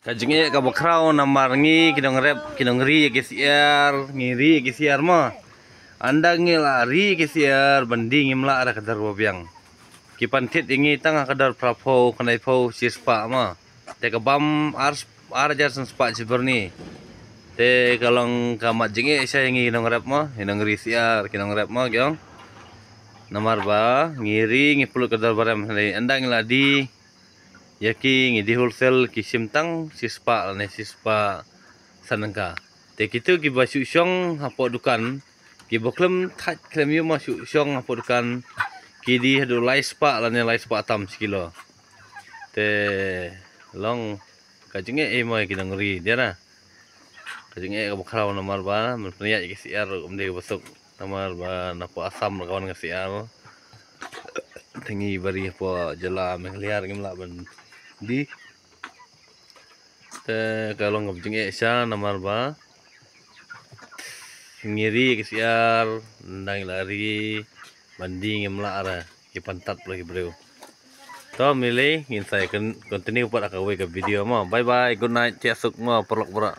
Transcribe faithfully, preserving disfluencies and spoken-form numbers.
Ka jingeh kaba khraw namar ngi ki nongrep ki nongri ïa ki syiar, ngi ri ïa ki syiar mo. Ynda ngi la ri ïa ki syiar ban die ngim lah da ka dor ba biang. Ki pan thied ïa ngi tang ha ka dor phra phew, khyndai phew, shispah mo. Te ka bam ar, ar hajar san spah shi byrni. Te ka long ka mat jingeh sha ïa ngi ki nongrep mo, ki nongri syiar, ki nongrep mo ki ong. Namar ba ngi ri ngi pynlut ka dor ba rem, hynrei ynda ngi la die ïa ki ngi die wholesale ki shim tang shispah lane shispah san tyngka. Te kito kiba shu shong hapoh dukan, kiba khlem thait khlem ïoh mo shu shong hapoh dukan, ki die haduh lai spah lane lai spah tam shi kilo. Te long ka jingeh ei mo ïa ki nongri, dei na. Ka jingeh kaba khraw namar ba, ban pynïaid ïa ki syiar ruh kam dei kaba suk. Namar ba napoh Assam ruh ka wan ka syiar. Te ngi ba ri hapoh jylla Meghalaya ruh ngim lah ban die. Te ka long kaba jingeh sha namar ba ngi ri ïa ki syiar, ynda ngi la ri ban die ngim lah re, ki pan tad bad ki briew. To, mili, ngin sa ïa kon-, continue pat ha kawei ka video mo. Bye bye, good night, thiah suk mo, paralok baroh.